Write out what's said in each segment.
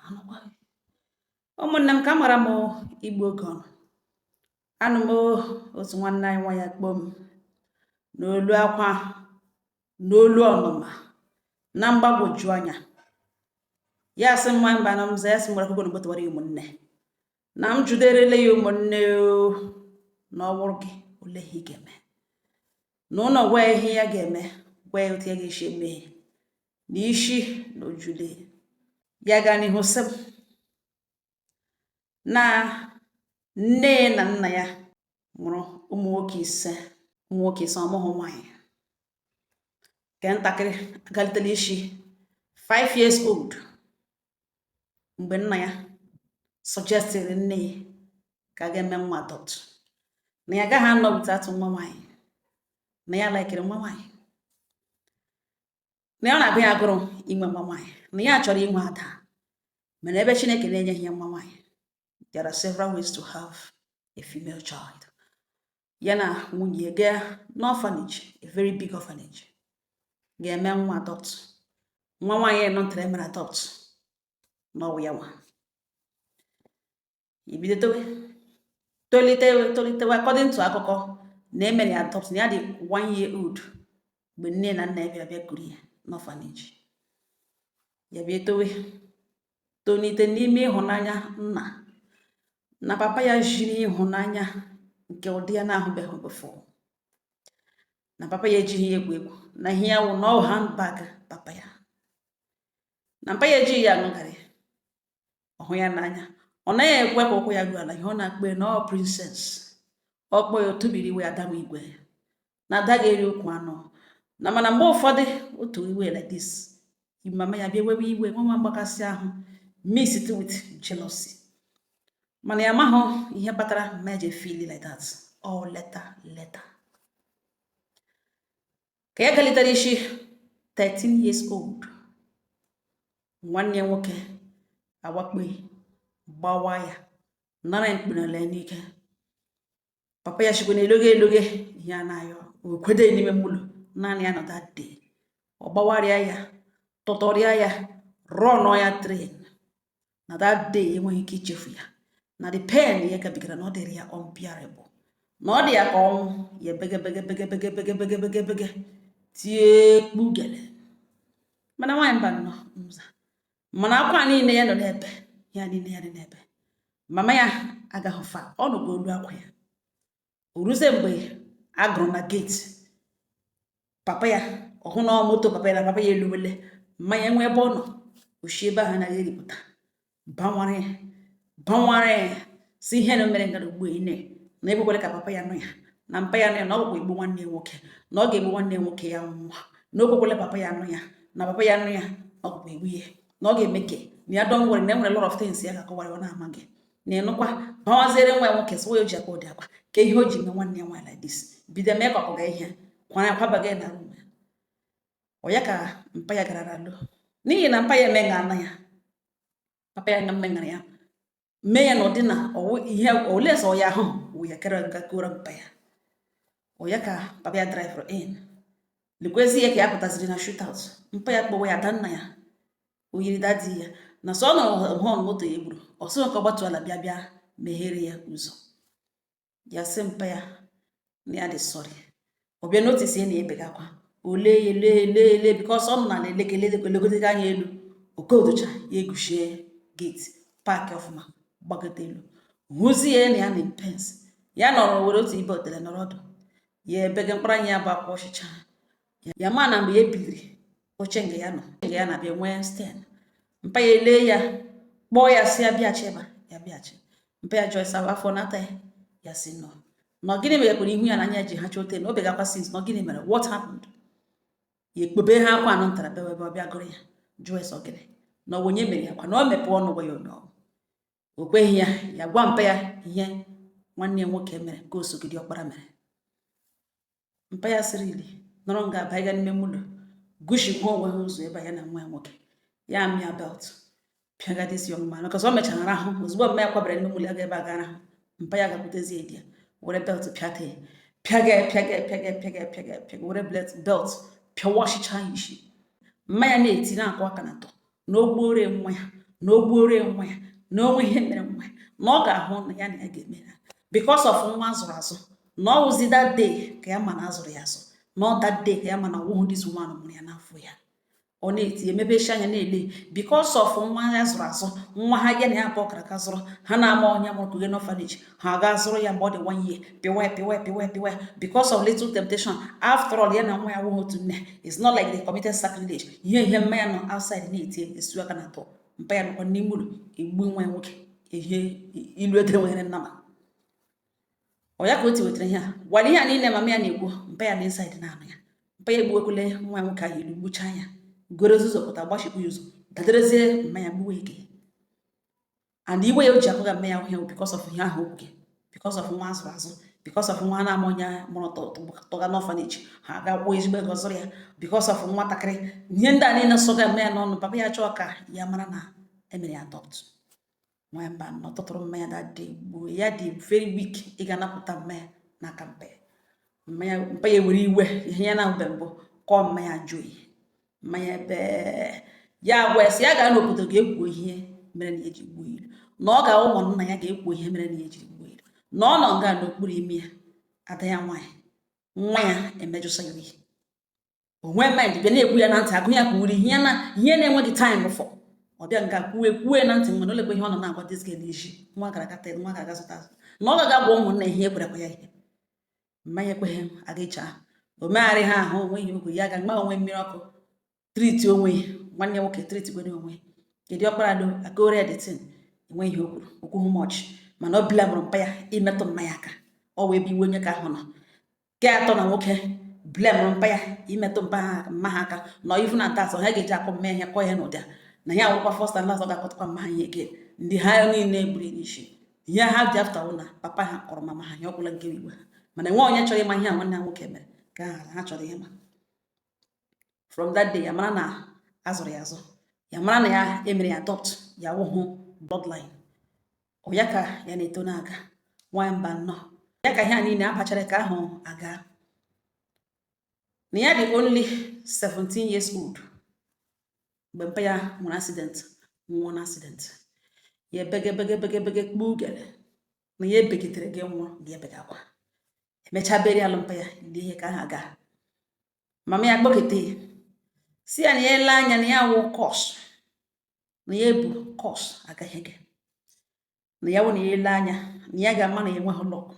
Anụkwa ụmụnne m ka mara m igbu oge ọnụ. Anụ m otu nwanne anyị nwa ya kpọọ m n'olu akwa, n'olu ọnụma na mgbagwoju anya. Ya sị m mba na m za ya sị m gwara akwụkwọ na gbotawara ya ụmụnne na m juderele ya ụmụnne o na ọ bụrụ gị, ole ihe ị ga-eme na ụlọ, gwa ya ihe ya ga-eme, gwa ya otu ya ga-esi eme na isi na ojule ya. Gaa n'ihu sị m na nne na nna ya mụrụ ụmụ nwoke 5, ụmụ nwoke 5, ọmụghụ nwaanyị. Nke ntakịrị agalitela isi 5 years old mgbe nna ya suggested nne ya ka a ga-eme nwa adopt, na ya agaghị anọ without nwa nwaanyị, na ya likere nwa nwaanyị, na ya na-agụ ya agụrụ inwe nwa nwaanyị, na ya chọrọ inwe ada. Mana ebe Chineke na-enyeghị ya nwa nwaanyị, there are several ways to have a female child. Ya na nwunye gaa n'orphanage, a very big orphanage, ga-eme nwa adopt. Nwa nwaanyị nọ ntara emere adopt n'ọwụ ya nwa ibido towe, tolitewe, tolitewe. According to akụkọ na emere ya adopt, na ya dị 1 year old mgbe nne na nna ya bịara bịa kuru ya n'orphanage. Ya bịa towe, tolite n'ime ịhụnanya nna na papa ya, jiri ịhụnanya nke ụdị ya na-ahụbeghị before, na papa ya ejighị ya egwu egwu, na ihe ya wụ na ọ handbag papa ya, na mpa ya ejighị ya aṅụ garị, ọhụ ya n'anya. Ọ naghị ekwe ka ụkwụ ya ruo ala. Ihe ọ na-akpọ ya na ọ princess, ọkpọ ya otubiri iwe ada m igwe na ada ga-eri ụkwụ anụ na. Mana mgbe ụfọdụ otu iwe like this, mama ya bịa wewe iwe, nwa mgbakasị ahụ mix it with jealousy. Mana ya amaghị ihe kpatara mma ji feel like that. All later later ka ya galitere isi 13 years old, nwanne ya nwoke awakpo, gbawa ya, nara ya mkpụrụle n'ike. Papa ya chikwa na-eloge eloge ihe a na-ayọ o kwede n'ime mmụlọ naanị ya nọ that day. Ọ gbawarịa ya, tụtọrịa ya, rụọ ya train. Na that day enweghị ike ichefu ya, na the pain ya gabigara na ọ dịrị ya unbearable, na ọ dị ya ka ọnwụ. Ya bege bege bege bege bege bege bege bege, tie kpugele. Mana nwaanyị mba nnọọ nza, mana akwa niile ya nọ n'ebe ya niile ya dị n'ebe mama ya agaghị fa ọ nụgo olu akwa ya. O ruzie mgbe a gụrụ na gate papa ya, ọhụ na moto papa ya na papa ya eluwele. Mmanya enwe ebe ọ nọ, oshi ebe ahụ anaghị eripụta, banwara ya, banwara ya, si ihe na mere ngara ugbu a ine na ekwekwere ka papa ya nụ ya na mpa ya nụ ya, na ọ bụkwa igbu nwanne ya nwoke, na ọ ga-egbu nwanne ya nwoke ya nwụọ, na o kwekwele papa ya nụ ya na papa ya nụ ya, ọ bụkwa egbu ya, na ọ ga-eme ke na ya. Don't worry, na enwere lot of things ya ga-akọwara ọ na-amaghị na ịnụkwa. Bawaziere nwa ya nwoke, sị o ji akwa ụdị akwa ka ihe o ji mee nwanne ya nwaanyị like this. Bido mee ka ọkọga ihe kwara akwabaghị na room ya. Ọ ya ka mpa ya gara alụ, n'ihi na mpa ya emegha ana ya, papa ya mmegara ya, mee ya na ụdị na ọwụ ihe ole sọ ya ahụ wụ ya kere nga kora mpa ya. Ọ ya ka papa ya drive in, lekwezi ya ka ya pụtaziri na shootout. Mpa ya kpọwa ya ada nna ya, o yiri daddy ya na sọ ọ nọrọ họn moto ya egburu. Ọ sị ka ọ gbatu ala bịa bịa meghere ya ụzọ. Ya sị mpa ya na ya dị sorry. Ọ bịa notice ya na ebega akwa, o lee ya, lee lee lee, because ọ nọ n'ala elekele elegodego anya elu okodocha ya, eguchie gate, park ọfụma, gbagote elu, hụzie ya na ya na pens ya nọrọ, were otu ibe otele nọrọ ọdụ. Ya ebege mkpụrụ anya ya bụ akwa ọchịcha ya. Ma na mgbe ya biliri oche nga ya nọ, nga ya na-abịa nwee stain. Mpa ya elee ya, kpọọ ya, si ya bịachi ebe a. Ya bịachi, mpa ya jụọ ịsa afọ nata ya. Ya si nọ na gịnị mere kwere ihu ya na anya ji ha chote na obe gakwa since na gịnị mere, what happened. Ya ekpebe ha akwa anọ ntara bewe ebe ọ bịa gụrụ ya, jụọ ịsọ gịnị na ọ onye mere ya kwa, na o mepee ọnụ gwa ya onye ọ o kweghị ya. Ya gwa mpa ya ihe nwanne ya nwoke mere nke osogide ọkpara mere. Mpa ya sịrị ili nọrọ nga abaiga n'ime ụlọ, gushikwa onwe ha ụzọ ebe ya na nwa ya nwoke. Ya mịa belt pịaga this young man, because o mechara rahụ ozugbo mma ya kwabara n'ime ụlọ ya ga ebe a ga rahụ. Mpa ya gakwutezie di ya, were belt pịata ya, pịaga ya, pịaga ya, pịaga ya, pịaga ya, pịaga ya, pịaga, were belt pịawashicha ya isi. Mma ya na-eti, na-akụ aka na tọ na o gbuore nwa ya. Na o gbuoro ya nwa ya, na onwe ihe mere nwa ya, na ọ ga-ahụ na ya na ya ga-eme ya because of nwa azụrụ azụ, na ọ wụzi that day ka ya ma na azụrụ ya azụ, na ọ that day ka ya ma na ọwụhụ this woman mụrụ ya n'afọ ya. Ọ na-eti, emepechi anya na-ele because of nwa ya zụrụ azụ, nwa ha ya na ya abụọ gara aga zụrụ. Ha na-ama onye mụrụ kuge n'orphanage, ha ga zụrụ ya mgbe ọ dị one year, pịwa ya, pịwa ya, pịwa ya, pịwa ya because of little temptation. After all, ya na nwa ya nwụghị otu nne. It's not like they committed sacrilege. Ihe mma ya nọ outside na-eti esu aka na atọ mpa ya nọkwa n'ime ụlọ egbu nwa ya nwoke. Ihe ilu ede nwere nnama ọ ya ka o tiwetara ihe a gwara ihe a niile mama ya na-ekwu. Mpa ya na inside na-anụ ya, mpa ya egbuwekwele nwa ya nwoke ahụ ilu, gbuchaa ya, goro ụzọ pụta, gbachipụ ya ụzọ, daderezie mma ya, gbuwe ike. And iwe ya o ji akụga mma ya ahụ because of ihe ahụ okwu, because of nwa azụrụ azụ, because of nwa na-ama onye mụrụ tọga n'orphanage, ha ga kwụọ ezigbo ego zụrụ ya, because of nwatakịrị. Ihe ndị a niile sọga mma ya n'ọnụ. Papa ya chọọ ka ya mara na emere ya adopt. Nwa ya mba nọ tụtụrụ mma ya that day, gbuo ya. Dị very weak ị ga-anapụta mma ya n'aka mpa ya. Mma ya, mpa ya were iwe ihe ya na mgbe mbụ kọọ mma ya jụ oyi. Mma ya ebe ya gwa ya sị ya gaa n'obodo ga-ekwu ihe mere na ya eji gbuo ilu, na ọ ga ụmụnna ya ga-ekwu ihe mere na ya ejiri gbuo ilu, na ọ nọ nga n'okpuru imi ya. Ada ya nwaanyị, nwa ya emejụsa ya oyi, onwe mind bịa na-ekwu ya na ntị, agụ ya kwuru ihe ya na ihe na-enweghị time for. Ọ bịa nga kwuwe kwuwe na ntị nwere olekwa ihe ọ nọ na-agwa this girl n'isi nwa gara aga, nwa gara aga zụta azụ, na ọ gaga gwa ụmụnna ihe ekwerekwa ya. Ihe mmanya ekweghị aga ịcha o megharị ha ahụ, onwe ihe okwu ya ga mgba onwe mmiri ọkụ treat onwe ya. Nwanne ya nwoke treat gwere onwe kedu ọkpara do akore ya the thing, enwe ihe o kwuru okwu much, mana ọ blamụrụ mpa ya imetụ mmanya aka. Ọ wee bụ iwe onye ka ahụ nọ ke atọ na nwoke blamụrụ mpa ya imetụ mpa ha mma ha aka na even at that, ha ga-eji akọ mma ihe kọ ya n'ụdị a na ya awụkwa first and last ọ ga-akọtakwa mma ha ihe again. Ndị ha niile buru n'isi ihe ha dị after wụ na papa ha kọrọ mama ha ihe ọbụla nke igwe ha, mana enwe onye chọrọ ịma ihe a nwanne ha nwoke mere ka ha chọrọ ịma. From that day, ya mara na azụrụ ya azụ, ya mara na ya emere ya adopt, ya wụhụ bloodline. Ọ ya ka ya na-eto na-aga. Nwanyị mba nnọọ, ya ka ihe a niile abachara ka ahụ aga na ya dị only 17 years old mgbe mpa ya nwere accident, nwụọ na accident. Ya ebege bege bege bege kpuo ugere na ya ebegidere gị nwụọ gị ebegakwa. Emechaa beri alụ mpa ya, lie ihe ka ahụ aga. Mama ya kpọkete ya, si ya na ya ele anya na ya wụ curse, na ya ebu curse agaghị gị, na ya wụ na ya ele anya na ya ga-ama na ya enweghị luck,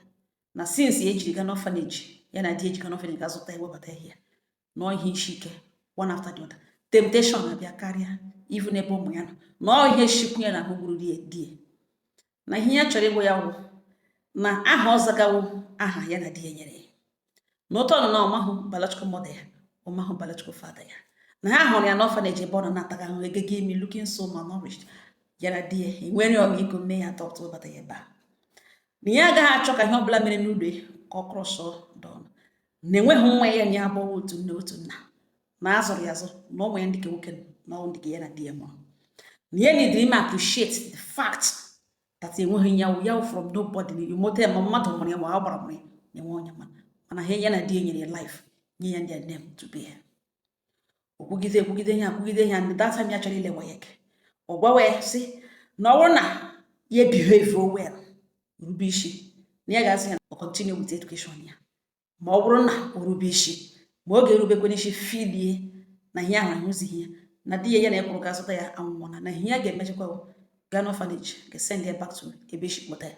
na since ya ejiri gaa n'orphanage, ya na di eji gaa n'orphanage ga zụta ewebata ihe nọọ ihe isi ike, one after the other, temptation abịa karịa even ebe ụmụ ya nọ, na ọ ihe shikwu ya na ahụ gburu die die. Na ihe ya chọrọ ịgwụ ya wụ na aha ọ zagawo aha ya na di ya nyere ya, na otu ọnụ na ọmahụ biological mother ya, ọmahụ biological father ya, na ha hụrụ ya n'orphanage ebe ọ nọ na-ataga ahụhụ egege imi, looking so malnourished. Ya na di ya enwere ọmịiko mee ya adopt, webata ya ebe a, na ya agaghị achọ ka ihe ọbụla mere n'ụlọ ya ka ọ cross down, na enweghị nwa ya na ya abụghị otu nne otu nna, na azụrụ ya azụ, na ụmụ ya ndị nke nwoke na ndị nke ya na di ya mụrụ, na ya need ime appreciate the fact that enweghị ya ya from nobody mote ma mmadụ mụrụ ya ma ọ gbara mụrụ ya na enwe onye mana ha ya na di ya nyere ya life, nye ya ndị a name to be. Okwugide ekwugide ihe akwugide ihe, and that time ya chọrọ ile WAEC, ọ gwawa ya sị na ọ bụrụ na ya behave well, rube isi, na ya ga-asị ya ọ continue with education ya, ma ọ bụrụ na o rube isi, ma ọ ga-erubekwe n'isi filie na ihe ahụ ahụzighị ya na di ya ya na ekwuru ga zụta ya anwụọna, na ihe ya ga-emechakwa gaa n'orphanage, ga-send ya back to ebe esi kpọta ya.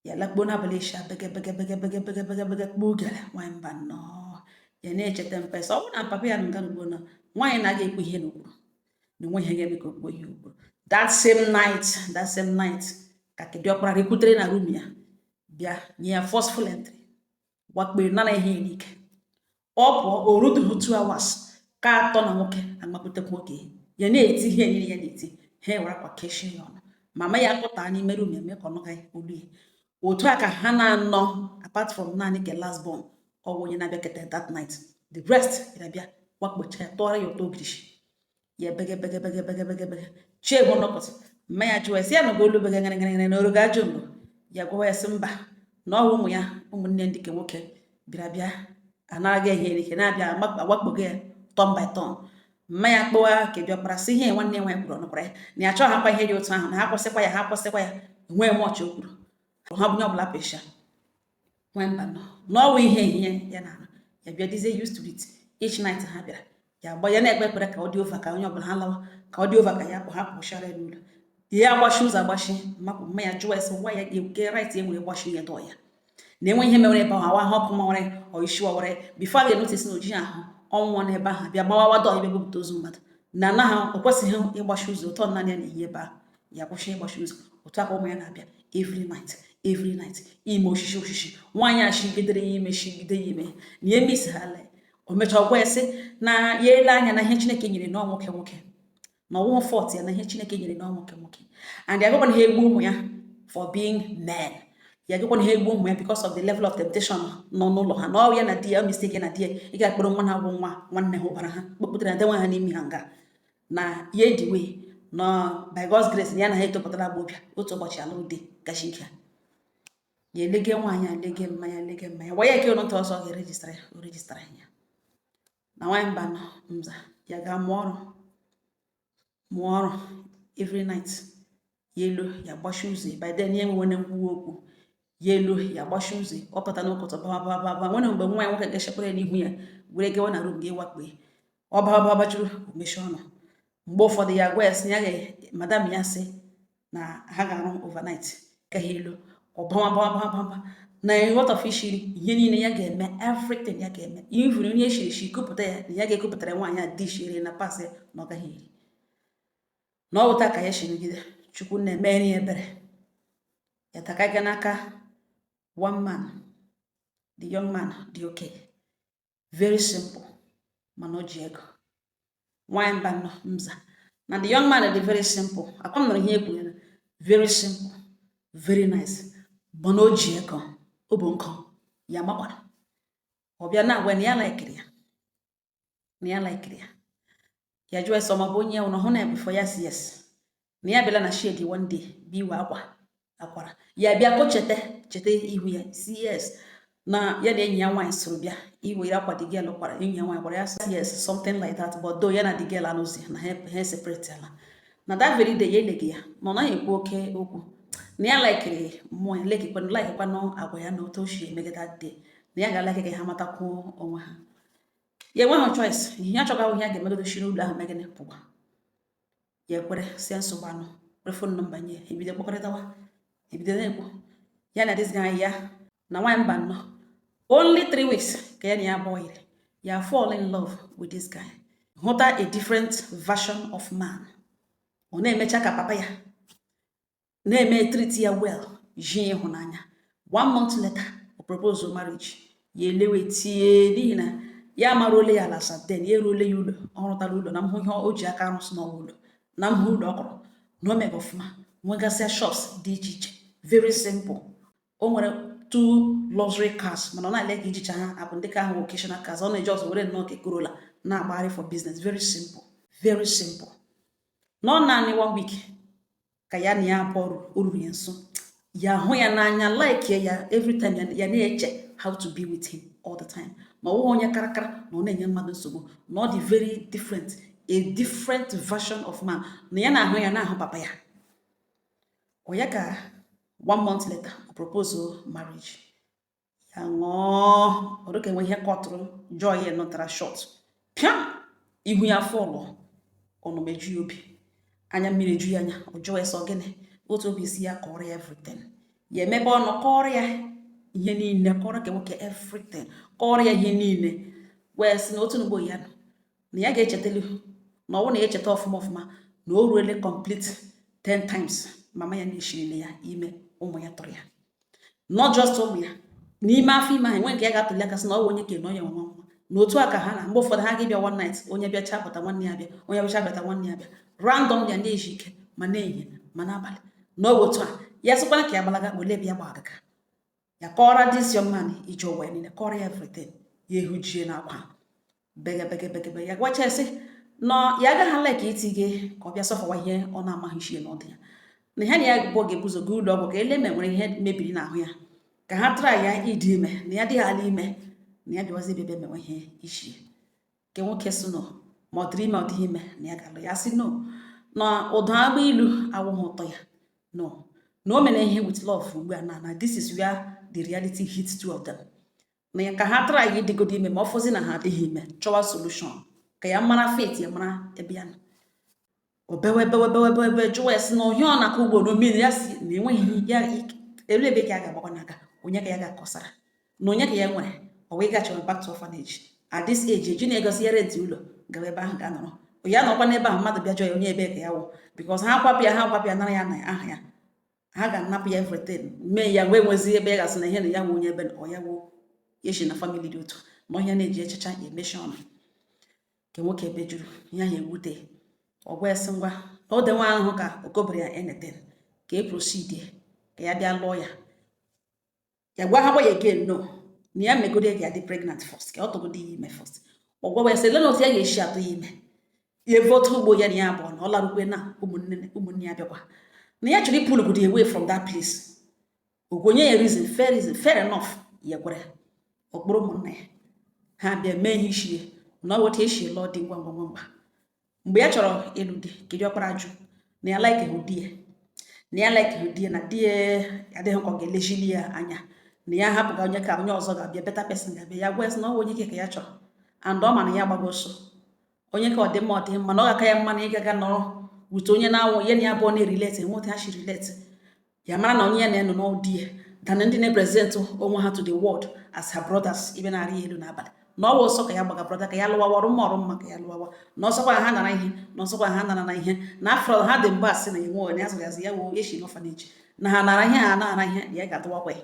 Ya lakpuo n'abalị echi, bege bege bege bege bege bege bege kpuo ugere. Nwaanyị mba nnọọ, ya na-echeta mpesa ọ bụrụ na papa ya nọ nga n'ugbo na nwaanyị na-aga ekwu ihe n'okwu na onwe ihe ga-eme ka o kwuo ihe okwu. That same night, that same night ka kediọkpara rikwutere na room ya, bịa nye ya forceful entry, wakpere nara ihe ya n'ike. Ọ pụọ, o rudughị 2 hours ka atọ na nwoke amakwutekwa nwoke ya na-eti ihe niile ya na-eti. Ha ewere akwa kechie ya ọnụ. Mama ya pụta n'ime room ya mee ka ọ nụghị olu ya. Otu a ka ha na-anọ, apart from naanị ke last born, ọ bụ onye na-abịa keta that night. The rest bịara bịa wakpocha ya, tụọrọ ya ụtọ ogirishi. Ya bege bege bege bege bege bege chiegbu nọpụta. Mma ya jụọ ya sị ya nọgo olu bege ngịrị ngịrị na orogo ajọ mgbe. Ya gwawa ya sị mba, na ọ ụmụ ya, ụmụnne ndị nke nwoke bịara bịa anaraghị ihe n'ike, na-abịa awakpogo ya turn by turn. Mma ya kpọwa ka diọkpara, sị ihe nwanne ya nwaanyị kwuru ọnụkwara ya na ya achọghị ihe dị otu ahụ, na ha kwụsịkwa ya, ha kwụsịkwa ya. Enweghị mọchị o kwuru ha bụ onye ọbụla pesha nwee mba nọ n'ọnwa ihe ehihie ya na ya bịa dizie used to it. Each night ha bịara, ya agba ya na-ekpe ekpere ka ọ dị over, ka onye ọbụla ha lawa, ka ọ dị over, ka ya pụ, ha pụchara ya n'ụlọ. Ya agbachi ụzọ, agbachi mapụ. Mma ya jụọ ese nwa ya ke right e nwere gbachi ya dọọ ya na-enwe ihe mewere ebe ahụ, awa ahụ ọkụ mawere ọ isi wawere before a ga-enotice na oji ahụ ọnwụọ n'ebe ahụ, bịa gbawawa dọọ ebe bupụta ozu mmadụ na anaghị. O kwesịghị ịgbachi ụzọ ụtọ naanị ya na-ehi ebe ahụ. Ya kwụsị ịgbachi ụzọ. Otu aka ụmụ ya na-abịa every night, every night, ime oshishi oshishi. Nwaanyị a shigidere ya ime, shigide ya ime na ya emisi ha lee. O mechaa gwa ya sị na ya ele anya na ihe Chineke nyere na nwoke nwoke, na ọwụghị fault ya, na ihe Chineke nyere na nwoke nwoke, and ya agakwana ha egbu ụmụ ya for being men, ya agakwana ha egbu ụmụ ya because of the level of temptation nọ n'ụlọ ha, na ọ ya na di ya mistake na di ya ị ga-akpọrọ nwa ha bụ nwa nwanne ha ụbara ha kpọpụtara na denwe ha n'ime ha nga na ya ediwe na by God's grace na ya na ha etopụtara agbọbịa otu ụbọchị alụrụ di gachi ike. Ya elege nwaanyị, alege mmanya, alege mmanya gwa ya eke ụnụ ọzọ ga-eregister ya, o register ya na nwaanyị mba nọ nza. Ya ga mụọ ọrụ, mụọ ọrụ every night. Ya elu ya gbachi ụzọ. By then ya enwewene nkwuwa okwu. Ya elu ya gbachi ụzọ, ọ pụta n'ụkụtụ bawa bawa bawa. Nwere mgbe nwa ya nwoke ga-echekwara ya n'ihu ya were gawa na room ga-ewakpo ya, ọ bawa bawa bachuru, o mechie ọnụ. Mgbe ụfọdụ ya gwa ya sị ya ga madam ya sị na ha ga-arụ overnight ka ha elu, ọ bawa bawa bawa bawa na what of ishiri ihe niile ya ga-eme, everything ya ga-eme, even onye eshiri eshi kupụta ya na ya ga-ekupụtara nwaanyị a dish eri na pass ya na ọ gaghị eri. Na ọ wụta ka ya shirigide. Chukwu na-emere ya ebere, ya takaga n'aka one man. The young man dị okay, very simple, mana o ji ego. Nwaanyị mba nọ nza na the young man dị very simple, akwa m nụrụ ihe ekwuru ya, very simple, very nice, mana o ji ego, o bụ nkụ ya makwara. Ọ bịa na-agwa na ya likeiri ya, na ya likeiri ya. Ya jụọ ese ọma bụ onye ya hụ na ya before. Ya si yes, na ya bịala na shed one day bụ iwe akwa akwara ya bịa ko cheta cheta ihu ya, si yes, na ya na enyi ya nwaanyị soro bịa iwere akwa. The girl kwara, enyi ya nwaanyị gwara ya si yes, something like that, but though ya na the girl anụzi na ha separate ala na that very day. Ya eleghị ya na ọ naghị ekwu oke okwu, na ya likeiri mmụọ ya, lekikwanụ likekwanụ agwa ya na otu o si emege that day, na ya ga-alike ka ha matakwuo onwe ha. Ya enweghị choice, ihe ya chọga ihe ya ga-emegodo shi n'ụlọ ahụ megịnị pụkwa. Ya ekwere, si nsogbu anụ, were phone number nye, ebido kpọkọrịtawa, ebido na-ekwu ya na this guy. Ya na nwaanyị mba nnọọ, only 3 weeks ka ya na ya abụọ yiri, ya fall in love with this guy, hụta a different version of man. Ọ na-emecha ka papa ya na-eme, treat ya well, ji ịhụnanya. One month later, o propose marriage. Ya elewe tie n'ihi na ya mara ole ya ala then ya eruole ya ụlọ, ọ rụtara ụlọ na mhụ ihe o ji aka arụsị n'ọwa ụlọ na mhụ ụlọ ọ kọrọ na o mega ọfụma, nwegasịa shops dị iche iche. Very simple. O nwere two luxury cars, mana ọ na-ale ka ijicha ha abụ ndị ka ahụ occasional cars, ọ na-eji ọzọ were nnọọ ka Corolla na-agbagharị for business. Very simple, very simple. Nọ naanị one week ka ya na ya abụọ o ruru ya nso, ya hụ ya n'anya, like ya every time, ya na-eche how to be with him all the time, na ọ bụghị onye karakara, na ọ na-enye mmadụ nsogbu, na ọ dị very different, a different version of man, na ya na-ahụ ya na-ahụ papa ya. Ọ ya ka one month later o propose marriage. Ya ṅụọ ọdụ ka enwe ihe kọtụrụ joy ya nọtara short pịam ihu ya fọlụ ọnụma eju ya obi, anya mmiri eju ya anya. Ọ jụọ ya sọ gịnị otu obi si ya kọrọ ya everything. Ya emepe ọnụ kọrọ ya ihe niile, kọrọ ka nwoke everything, kọrọ ya ihe niile, wee sị na otu n'ugbo ya nọ na ya ga-echetelu na ọ bụrụ na ya echeta ọfụma ọfụma na o ruole complete 10 times mama ya na-eshirila ya ime ụmụ ya tụrụ ya, not just ụmụ ya n'ime afọ ime ahụ enwe nke ya ga-atụli aka sị na ọ bụ onye ke na onye nwa nwa na otu a ka ha na mgbe ụfọdụ ha ga-ebịa one night, onye bịacha bata nwanne ya bịa, onye bịacha bata nwanne ya bịa, random ya na-eji ike ma na-ehihie ma n'abalị na ọ bụ otu a. Ya sịkwana ka ya gbalaga ole bịa gba agaga ya kọrọ this young man ije ụwa ya niile, kọrọ ya everything. Ya ehujie n'akwa bege bege bege bege. Ya gwacha sị nọ ya agaghị like iti gị ka ọ bịa sọfawa ihe ọ na-amaghị isi na ọ dị ya na ya na ya bụ ga-ebuzo gaa ụlọ ọgwụ ka ele ma nwere ihe mebiri n'ahụ ya, ka ha try ya ịdị ime na ya dịghị ala ime, na ya bịawazi ebe bịa mewe ihe isi nke nwoke si nọ. Ma ọ dịrị ime, ọ dịghị ime, na ya ga-alụ ya. Sị no, na ụdọ agba ilu awụghị ụtọ ya. No, na o mere ihe with love. Ugbu a na this is where the reality hits two of them, na ya ka ha try ịdịgodo ime, ma ọ fọzi na ha adịghị ime, chọwa solution ka ya mara fate ya, mara ebe ya nọ. O bewe, bewe, bewe, bewe, bewe, jụwa ya sị na ohia ọ na-akọ ugbo n'omiri ya si na enweghị ya elu ebe ka ya ga-agbakwa n'aka onye ka ya ga-akọsara na onye ka ya nwere. Ọ wee gachara back to orphanage at this age, eji na-egosi ya rent ụlọ gawa ebe ahụ ga-anọrọ ya, nọkwa n'ebe ahụ mmadụ bịa jụọ ya onye ebe ka ya wụ, because ha kwapụ ya, ha kwapụ ya, nara ya na aha ya, ha ga-anapụ ya everything, mee ya wee nwezi ebe ya gasị na ihe na ya nwe onye ebe ọ ya wụ ya si na family dị otu na ọhịa na-eji echicha emechi ọnụ nke nwoke ebe juru ihe ahụ ewute. Ọgwa ya sị ngwa, na o de nwa ahụ ka o kobere ya anything, ka e proceed ka ya bịa lụọ ya. Ya gwa ha gwa ya again, no, na ya megoro ya ga-adị pregnant first, ka ọ tọgodo ya ime first. Ọ gwawa ya sị lee na otu ya ga-esi atụ ya ime ya ebe otu ugbo ya na ya abụọ na ọ larukwe na ụmụnne ụmụnne ya bịakwa, na ya chọrọ ịpụlụgodo away from that place. Ogwenye ya reason, fair reason, fair enough. Ya kwere okporo ụmụnna ya ha bịa mee ihe isi ya na ọ weta esi lụọ di ngwa ngwa ngwa ngwa. Mgbe ya chọrọ ịlụ di, kedu ọkpara jụ na ya like hụ di ya, na ya like hụ di ya, na di ya adịghị ka ọ ga-elejili ya anya, na ya hapụga onye ka onye ọzọ ga-abịa, better person ga-abịa. Ya gwa ya sị na ọ bụ onye ke ka ya chọrọ, and ọ ma na ya gbago ọsọ onye ka ọ dị mma, ọ dị mma na ọ ga-aka ya mma na ịgaga nọrọ wute onye na-awụ ya na ya abụọ na-erelate, enweta ha shi relate, ya mara na onye ya na-enọ n'ọdị ya than ndị na-epresent onwe ha to the world as her brothers ibe na-arị ya elu n'abalị, na ọwa ọsọ ka ya gbaga brother ka ya lụwawa ọrụ mma, ọrụ mma ka ya lụwawa, na ọsọkwa ha nara ihe, na ọsọkwa ha nara na ihe na afọ ha dị mbụ asị na enwe onye azụrụ azụ ya wụ eshi n'orphanage, na ha nara ihe, ha nara ihe, na ya ga-atụwakwa ya.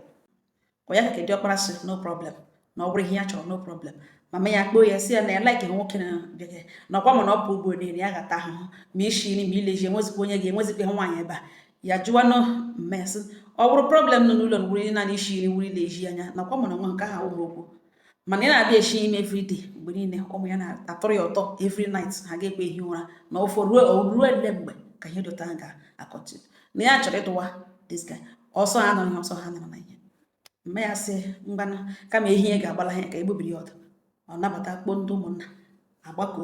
Ọ ya ka kedị ọkpara sị no problem, na ọ bụrụ ihe ya chọrọ, no problem. Mama ya kpoo ya sị ya na ya like nwoke na bịa na ọkwa, mana ọ bụ ugbo niile ya ga-ata ahụhụ ma ishi nri ma ileji, enwezikwa onye ga-enwezikwa ihe nwaanyị ebe a. Ya jụwanụ mma ya sị ọ bụrụ problem nọ n'ụlọ wuri naanị ishi nri wuri ileji anya, nakwa mana nwa nke ahụ ụmụ okwu, mana ị na-abịa eshi ime everyday, mgbe niile ụmụ ya na-atọrọ ya ụtọ, every night ha ga-ekwe ehi ụra na ụfọ ruo ruo ele mgbe ka ihe dị ụtọ ahụ ga-acontinue, na ya chọrọ ịdụwa this guy ọsọ ha nọrọ ihe ọsọ ha nọrọ na ihe. Mma ya sị ngwanụ, kama ehi ya ga-agbala ha ka egbubiri ya ọdụ, ọ nabata kpoo ndị ụmụnna agbakọ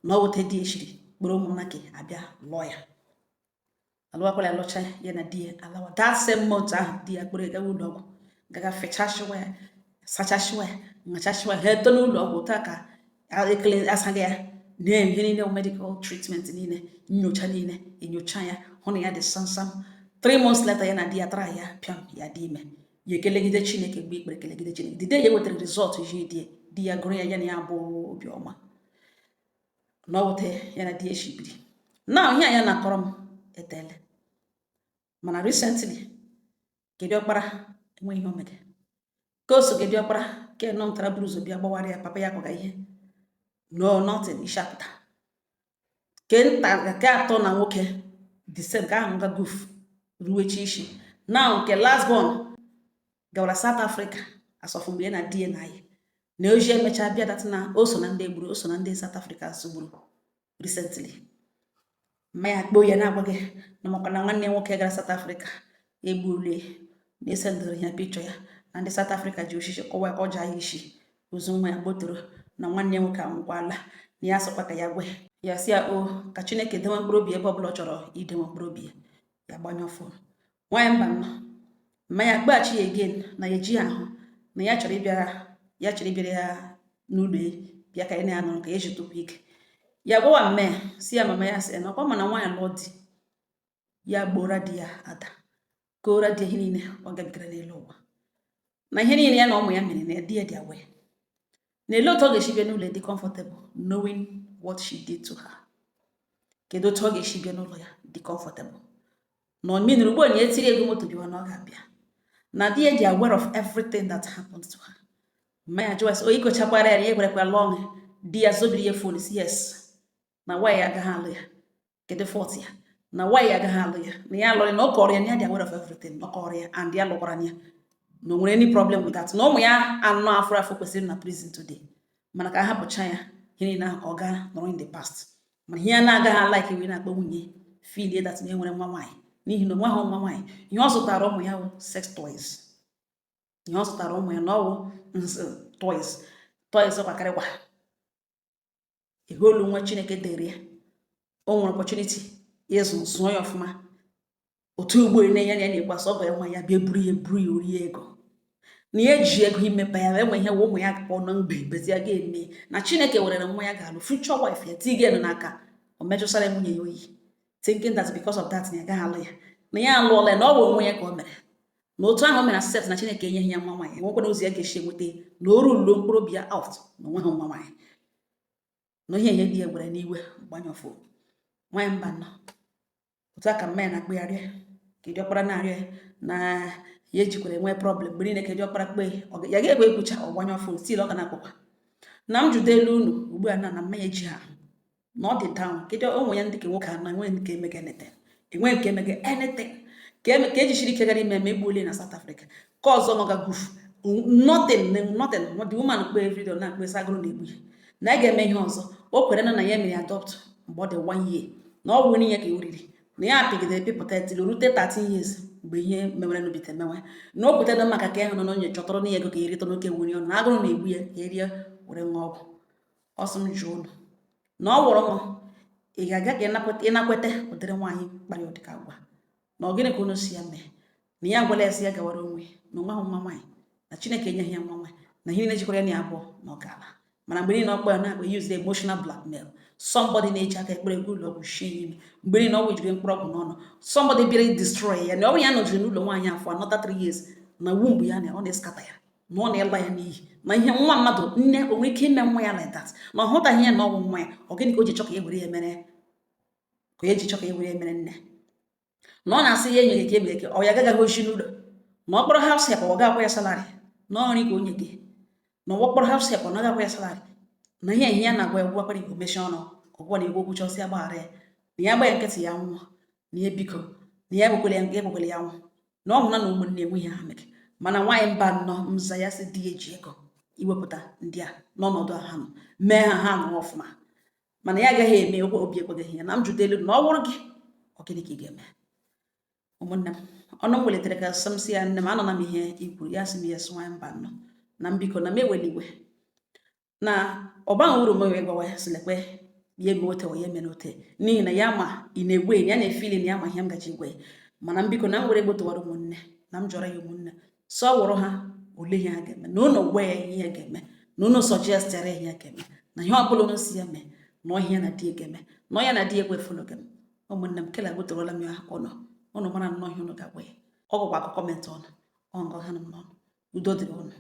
na ọ wute di eshiri kpọrọ ụmụnna ka abịa lụọ ya. Alụwakwala ya, lụcha ya na di ya alawa. That same month ahụ di ya kpọrọ ya gawa ụlọ ọgwụ, gaga fechasịwa ya, sachasịwa ya, ṅachasịwa ya, ha eto n'ụlọ ọgwụ taa ka ekele asaghị ya na ihe niile, medical treatment niile, nyocha niile, enyocha ya hụ na ya dị samsam. 3 months later ya na di ya tara ya pịam, ya dị ime. Ya ekelegide Chineke mgbe ikpere kelegide Chineke. The day ya wetara result ihe di ya, di ya gụrụ ya, ya na ya bụ obiọma na ọ wute ya na di ya eshibiri na ihe a ya na-akọrọ m etele. Mana recently kedu ọkpara enweghị ihe o mere ka o so kedu ọkpara ke nọ ntara buru ụzọ bịa gbawara ya papa ya akwaga ihe, no, nothing isi apụta. Ke nta nke atọ na nwoke the same ka ahụ nga goof ruwechi isi. Now nke last born gawara South Africa asọfụ mgbe ya na di ya na anyị na oji emechaa bịa that na o so na ndị egburu, o so na ndị South Africa gburu recently. Mma ya kpoo ya na-agwa gị na makwa na nwanne ya nwoke gara South Africa egbuolie, na esendịrị ya picture ya na ndị South Africa ji osisi kọwa ka ọ jaa ya isi ozu nwa ya gbotoro, na nwanne ya nwoke anwụkwala, na ya sịkwa ka ya gwe ya si ya o ka Chineke dewe mkpụrụ obi ebe ọbụla ọ chọrọ idewe mkpụrụ obi ya. Ya gbanyụọ phone. Nwaanyị mba nnọọ, mma ya kpeghachi ya again na ya eji ahụ na ya chọrọ ịbịara, ya chọrọ ịbịara ya n'ụlọ ya bịa ka ya na ya nọrọ ka ya ejitụkwa ike. Ya gwawa mme ya si ya mama ya sị na ọkwa mana nwaanyị lụọ di ya gbora di ya ada kora di ihe niile ọ gabigara n'elu ụwa na ihe niile ya na ụmụ ya mere na di ya dị aware, na ele otu ọ ga-esi bịa n'ụlọ dị comfortable knowing what she did to her. Kedu otu ọ ga-esi bịa n'ụlọ ya dị comfortable na ọ miniri ugbu a na etiri ego moto bịawa na ọ ga-abịa na di ya dị aware of everything that happened to her? Mma ya jụwa sị o ikochakwara ya na ya gwarakwa lụọ di ya zobiri ya phone, si yes, na nwaanyị agaghị alụ ya, kedu fault ya na nwaanyị agaghị alụ ya, na ya alụrụ ya, na ọ kọrọ ya na ya dị aware of everything, na ọ kọrọ ya and ya lụkwara ya, na o nwere any problem with that, na ụmụ ya anọ afọ afọ kwesịrị na prison today, mana ka a hapụcha ya ihe niile ahụ ka ọ gaa nọrọ in the past. Mana ihe ya na-agaghị alike wee na-akpọ nwunye feel that na enwere nwa nwaanyị, n'ihi na onwe ha nwa nwaanyị, ihe ọ zụtara ụmụ ya bụ sex toys, ihe ọ zụtara ụmụ ya na ọwụ toys, toys kwakarịkwa. Ihe olu nwa Chineke dere ya, o nwere opportunity ịzụ, zụọ ya ọfụma. Otu ugbo na ya na ya na-egbasa ọgọ ya nwa ya bịa buru ya, buru ya, orie ego na ya eji ego imepe ya enwe ihe ụmụ ya pụọ na mgbe bezi ya ga-eme na Chineke werere nwa ya ga-alụ, future wife ya, tiga elu n'aka. O mejụsara nwunye ya oyi, thinking that because of that na ya gaghị alụ ya, na ya alụọla ya, na ọ bụ onwe ya ka o mere na otu ahụ o mere accept na Chineke enyeghị ya nwa nwaanyị, enwekwana ụzọ ya ga-esi enweta na o rulo mkpụrụ obi ya out na onwe ha nwa nwaanyị na ihe ihe dị ya gwere n'iwe gbanyụ phone. Nwaanyị mba nọ otu a ka mma ya na-akpịgharị ka diọkpara na-arịọ ya na ya ejikwara enwe problem mgbe niile, ka diọkpara kpee ya ga-ekwe ekwucha, ọgbanyụ phone, still ọ ka na-akpọkwa na m jude elu unu ugbu a na mma ya eji ha na ọ dị down. Kedu ụmụ ya ndị ka nwoke anọ enweghị nke emege anything, enweghị nke emege anything ka ejisiri ike gara ime ma egbuolie na South Africa ka ọzọ nọga goof, nothing, nothing. The woman kpe everyday na-akpesa agụrụ na-egbu ya na a ga-eme ihe ọzọ. O kwere na ya mere adopt mgbe ọ dị 1 year, na ọ wụrụ ya ka o riri na ya apịgidere pịpụta till rute 13 years mgbe ihe mewere n'ubite mewe na o kwetara maka ka ịhụ na onye chọtọrọ na ego ka erite n'oke nwere ọnụ na agụrụ na-egbu ya ka erie were ṅụọ ọgwụ. Ọsọ m jụọ unu na ọ wụrụ nwa, ị ga-aga ka ịnakwete ụdịrị nwaanyị kpara ụdịka agwa na ọ gịnị ka unu si ya mee na ya agwala ya sị ya gawara onwe na onwe ahụ nwa nwaanyị na Chineke enyeghị ya nwa nwaanyị na ihe niile jikwara ya na ya abụọ na ọ gaala. Mana mgbe niile ọkpọ ya na-akpa use the emotional blackmail, somebody na-eji aka ekpere ego ụlọ ọgwụ shie ya ime mgbe niile, ọgwụ ejiri mkpụrụ ọgwụ n'ọnụ, somebody bịara destroy ya, na ọ bụ ya nọjiri n'ụlọ nwaanyị afọ another 3 years na womb ya na ọ na-escatter ya na ọ na-ịla ya n'iyi na ihe nwa mmadụ nne o nwere ike ime nwa ya like that, na ọ hụtaghị ya na ọ bụ nwa ya. Ọ gịnị ka o ji chọ ka e were ya mere, ka e ji chọ ka e were ya mere nne, na ọ na-asị ya enyere ka emere ka ọ ya agaghị oshi n'ụlọ, na ọ kpọrọ house help, ọ ga-akwụ ya salary, na ọ nri ka onye gị, na ọ kpọrọ house help, ọ naghị akwụ ya salary, na ihe ihe ya na-agwa ya gwakwara igbo mechie ọnụ ọgwụgwọ na igwe okwucha ọsị agbaghara ya na ya gba ya nkịtị ya nwụọ, na ya biko na ya ekwekwele ya ekwekwele ya nwụ, na ọ hụrụ na ụmụnne enweghị ha mere. Mana nwaanyị mba nnọọ mza ya sị di ya eji ego iwepụta ndị a n'ọnọdụ a ha nọ mee ha ha nọ ọfụma, mana ya agaghị eme okwe obi ekweghị ya. Na m jụde elu na ọ wụrụ gị, ọ gịnị ka ị ga-eme? Ụmụnne m, ọnụ m welitere ka sọ m si ya, nne m, anọ na m ihe ikwuru ya, sị m ya sị nwaanyị mba nnọọ na mbiko na m eweli iwe na ọ baghị uru m wee gwawa ya sị lekwe ya eme ote ya emere ote, n'ihi na ya ma ị na-egwe ya na-efili na ya ma ihe m gaji igwe ya. Mana mbiko na m were gbotowara ụmụnne na m jọrọ ya ụmụnne sọ wụrụ ha ole ihe ha ga-eme na unu gwa ya ihe ya ga-eme na unu suggestara ihe ya ga-eme na ihe ọbụla unu si ya mee na ọhịa na di ya ga-eme na ọya na di ya ekwefulu gị. Ụmụnne m, kele gbotowara m ya ụnụ, ụnụ mara nnọọ ihe unu ga-agwa ya. Ọ gwakwa akụ comment ọnụ ọ ngọ ha m n'ọnụ. Udo dịrị unu.